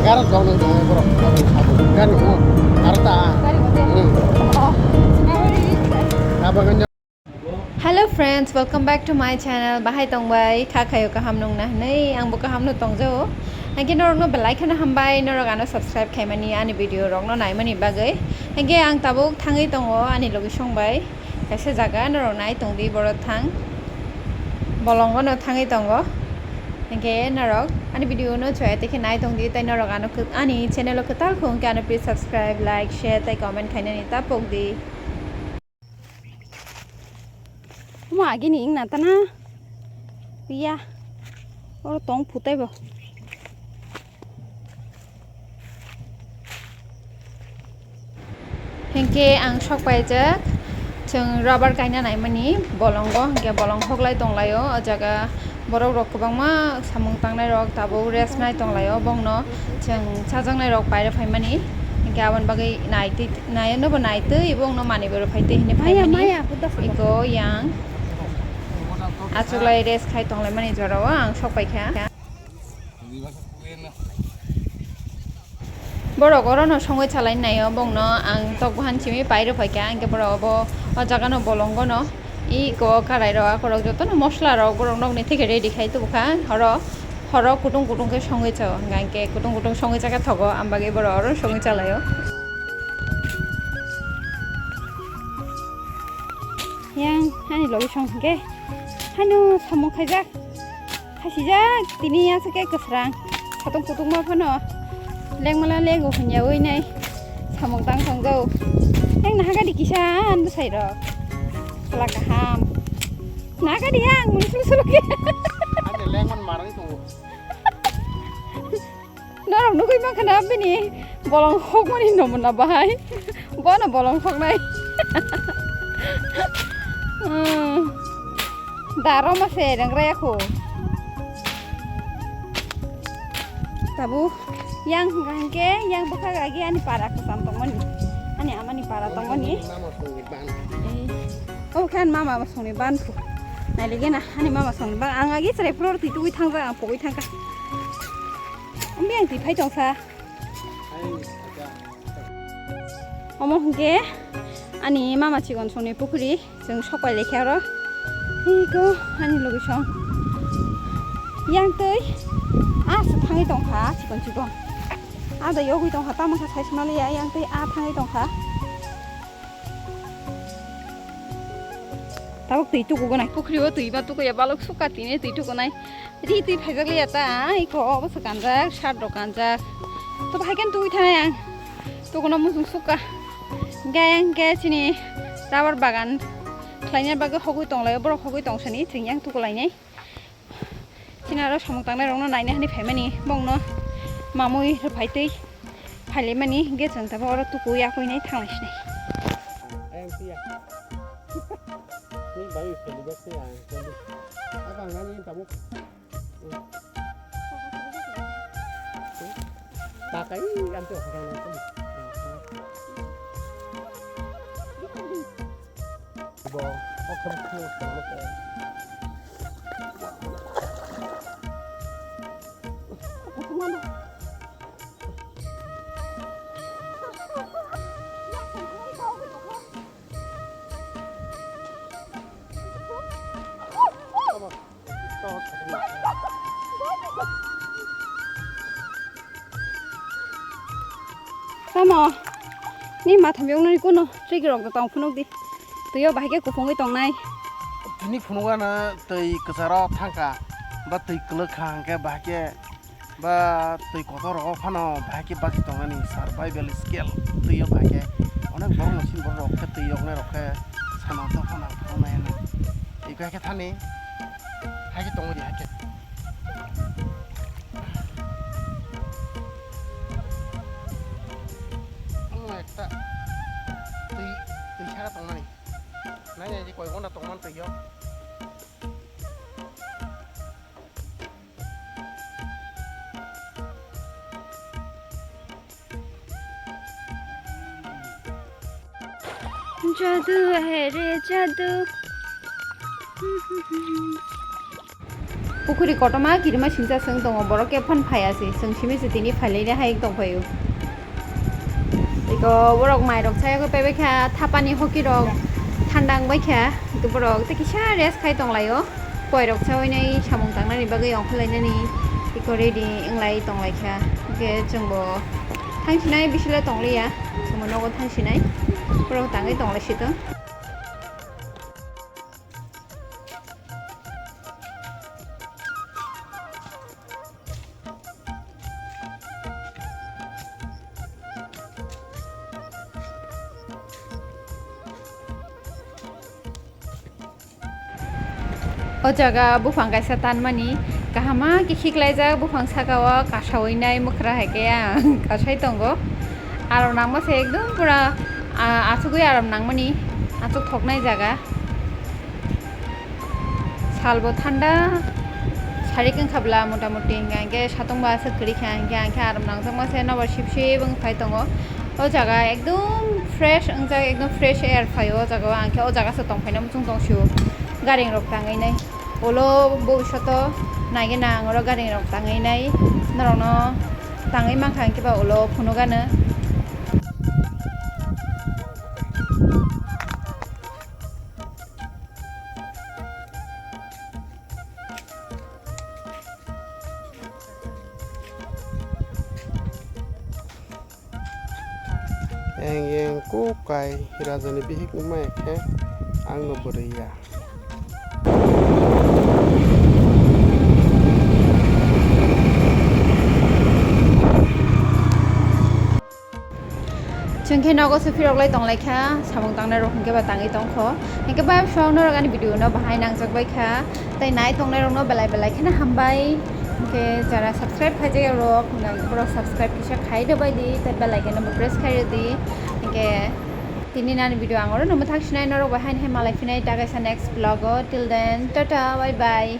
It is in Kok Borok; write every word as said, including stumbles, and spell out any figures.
Karang kok nang tongo borok, borok sabo. Gari mo, karta. Hmm. Abang. Hello friends, welcome back to my channel. Bahai tongbai, kha khayo kaham nung na hwnwi, ang bo kaham no tongjao. Hingke norok no belai kheno hambai, norok ano subscribe khaimani, ani video rok no naimani bagwi. Hingke ang tabuk thangwi tongo, ani logi song bai. Kaisa jaga norok nai tongdi, borok thang bolongo no thangwi tongo. Hingke norok ani video no chwya tei khe nai tongdi, tei norok ano khe-, ani channel o kwtal khung khe ano please subscribe, like, share tei comment khainani ta pokdi. Omo agini wngna tana ya oro tong phutai bo. Hingke ang sok paijak, chwng rubber kaina naimani bolongo, hingke bolong hoklai tonglaio, o jaga borok rok kwbangma samung tangnai rok tabuk rest nai tonglaio, bongno chwng chajaknai rok paira phaimani, hingke aboni bagwi naitwi, naino bo naitwi, bongno manwi bo rw phaitwi hinwi Maya, phaimani. Maya, buddha sudo. Iko yang achuklai rest khai tonglaimani jorao ang sok paikha. Borok orono songwi salai naio, bongno ang tok bahan simi pairw phaikha, hingke borok obo o jagano bolongono iko karai rok akorok jotono mosla rok borok nokni theke ready khai tubukha, horo horo kutung kutung khe songwi chao, hingke kutung kutung songwi chakhe thogo, ambagwi borok oro songwi salaio. Yang ani logi song hingke hano samung khaijak. Khasijak tini aswk khe kwsrang. Satung kutung ma phano lengmala lengo hwnyawi nai samung tang tongjago. Yang nahagadi kisa an bwsai rok. Pala kaham. Nahagadi ang mung sulu sulu khe. Ani lengman marang tongo. Norok nugui mankha na bini bolong hokmani nomuna bahai. Bono bolong hoknai. Hmm. Daro mase rengrai ako. Tabu yang hingke yang bwkha agi ani para kwcham tongmani. Ani amani para tongmani. Mama songni ban. Eh. Oh, khan mama songni ban phu. Nailigena ani mama songni ban. Ang agi chwrai phuru twi tugui thangjak, ang pogui thangkha. Ambi ang twi phai tongsa. Omo hwnkhe ani mama chikon songni pukhuri, chwng sok pai laikha oro. Iko ani logi song. Yang twi a se thangwi tongkha chikon chikon. A da yogwi tongkha, tamo khe sai swnaliya, yang twi a thangwi tongkha. Tabuk twi tukugo nai. Pukhri o twi ba tukuya balok suka tini twi tukunai. Ri twi phaijak liya ta, iko obo se kanjak, shirt rok kanjak. To bahai khe twi thanai ang. Tukuna muchung suka. Gayang khe chini rubber bagan khlaina bagwi hogwi tonglaio, borok hogwi tongsani, chwng yang tukulainai. Chini aro samung tangnai rokno naina hwnwi phaimani, bongno mamui rwphai twi phailaimani, hwnkhe chwng tabuk oro tuku yakui nai thanglai sinai. Ayang siya. Ni bayu selibat siya, seli. Apa ngani tabuk? Takai anto. Bo, oke, oke, oke. Tamo ni matham yoknani kuno trigger rok tong phunuk di. Twi o bahai khe kuphungwi tongnai. Tini phunukgana twi kwcharo thangkha ba twi kwlwk kha hwnkhe bahai khe ba twi kotor rogo phano bahai khe bachai tongnani survival skill twi o bahai khe onek borok no sin borok rok khe twi yoknai rok khe sana to phano phunuknai hwnwi. Twi khe thani hai khe tongwi di hai khe. Omo ekta twi, twi saka tongmani. Nai nai di koi ghonta tongmani twi o. Jadu hai re jadu. Pukhuri kotorma kirima singcha se wng tongo, borok khe phano phaiya se, chwng simi se tini phailaina hai wng tongphaio. Eko borok mairok chayagwi paibaikha, thapani hoki rok thanda wngbaikha, eko borok tei kisa rest khai tonglaio, koirok chaui nai samung tangnani bagwi ongkhorlainani eko ready wnglai tonglaikha, hwnkhe chwngbo thangsinai bisile tongliya, chwngbo nogo thangsinai, borok tangwi tonglaisitwng. O jaga buphang kaisa tanmani, kahama khe khiklaijak, buphang saka o kasaui nai mwkhra hai khe ang kasai tongo. Arom nangma se ekdom pura, ah, achugwi arom nangmani, achuk thoknai jaga. Salbo thanda, sarik wngkha bwla mota moti, hingkha hingkhe satong bo aswk kwrwi kha, hingkhe ang khe arom nangjakma se nobar sip sip wng phai tongo. O jaga ekdom fresh wngjak, ekdom fresh air phaio o jaga o, ang khe o jaga se tong phaina muchung tong sio, garing rok tangwi nai. Ulo bobishoto naigena ang oro garing rok tangwi nai, norokno tangwi mankha hingkhe ba ulo phunukgano. Eng eng kuk kai rajani bihik wngmaya khe ang no bwrwi ya. Chwng khe nogo se phirok lai tong lai kha, samung tangnai rok hwnkhe ba tangwi tong kho. Hwnkhe ba phiyok norok ani video no bahai nangjak bai kha. Tei nai tongnai rok no belai belai kheno hambai. Hwnkhe jara subscribe khai jak rok, hwnkhe borok subscribe kisa khai rw bai di, tei bell icon no bo press khai rw di. Hwnkhe tini nani video ang oro no mwthang sinai, norok bai haino hai malai phinai ta kaisa next vlog o. Till then, tata, bye bye.